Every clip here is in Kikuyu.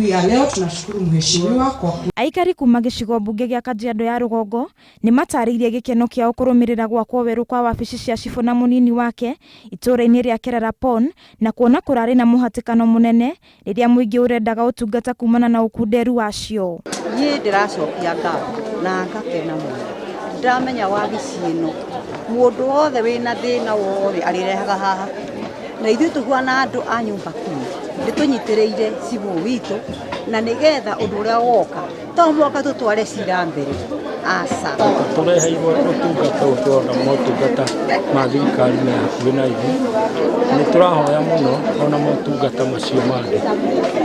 Asubuhi ya leo tunashukuru mheshimiwa kwa Aikari kuma gĩcigo mbunge gĩa Kajiado ya rũgongo nĩ matarĩirie gĩkeno kĩao kũrũmĩrĩra gwakwo werũ kwa wabici cia cibũ na mũnini wake itũũra-inĩ rĩa Kerarapon, na kuona kũrarĩ na mũhatĩkano mũnene rĩrĩa mũingĩ ũrendaga ũtungata kumana na ũkunderu wacio. Niĩ ndĩracokia ngatho na ngakena mũno. Ndĩramenya wabici ĩno mũndũ wothe wĩna thĩna wothe arĩrehaga haha, na ithuĩ tũhuana andũ a nyũmba kumi nĩtũnyitĩrĩire cibũ witũ, na nĩgetha ũndũ ũrĩa woka to mũhaka tũtware cira mbere, aca. Tũreheirwo ũtungata ũyũ, tũrona motungata ma thirikari me hakuhĩ na ithuĩ. Nĩ tũrahoya mũno ona motungata macio mangĩ,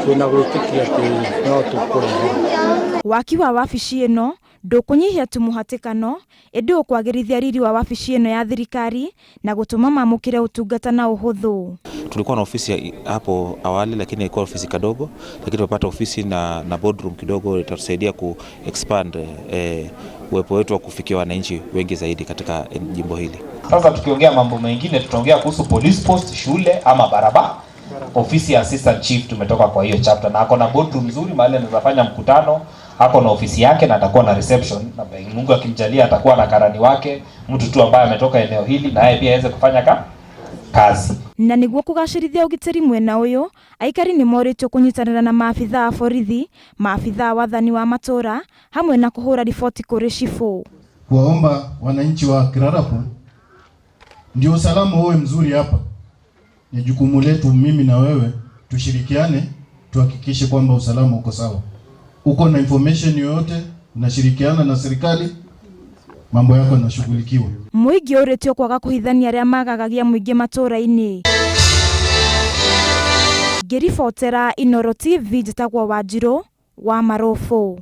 twĩna gwĩtĩkia atĩ no tũkũreherwo. Waki wa wabici ĩno ndũkũnyihia tu mũhatĩkano, ĩndĩ ũkwagĩrithia riri wa wabici ĩno ya thirikari na gũtũma mamũkĩre ũtungata na ũhũthũ. Tulikuwa na ofisi hapo awali, lakini ilikuwa ofisi kadogo, lakini tumepata ofisi na boardroom kidogo itatusaidia ku expand uwepo wetu wa kufikia wananchi wengi zaidi katika jimbo hili. Sasa tukiongea mambo mengine, tutaongea kuhusu police post, shule ama barabara. Ofisi ya assistant chief tumetoka kwa hiyo chapter, na ako na boardroom nzuri mahali anaweza fanya mkutano, ako na ofisi yake na atakuwa na reception, na Mungu akimjalia atakuwa na karani wake, mtu tu ambaye ametoka eneo hili na yeye pia aweze kufanya kazi. Na nĩguo kũgacĩrithia ũgitĩri mwena ũyũ, aikari nĩ morĩtio kũnyitanĩra na maabitha a borithi, maabitha a wathani wa matũũra hamwe na kũhũra riboti kũrĩ cibũ. Kuwaomba wananchi wa Kerarapon ndio usalama uwe mzuri hapa. Ni jukumu letu mimi na wewe tushirikiane, tuhakikishe kwamba usalama uko sawa. Uko na information yoyote, unashirikiana na serikali, mambo yako yanashughulikiwa. Mũingĩ ũrĩtio kwaga kũhithania arĩa magagagia mũingĩ matũũra-inĩ. Ngĩribotera Inooro TV, njĩtagwo Wanjirũ wa Marũbũ.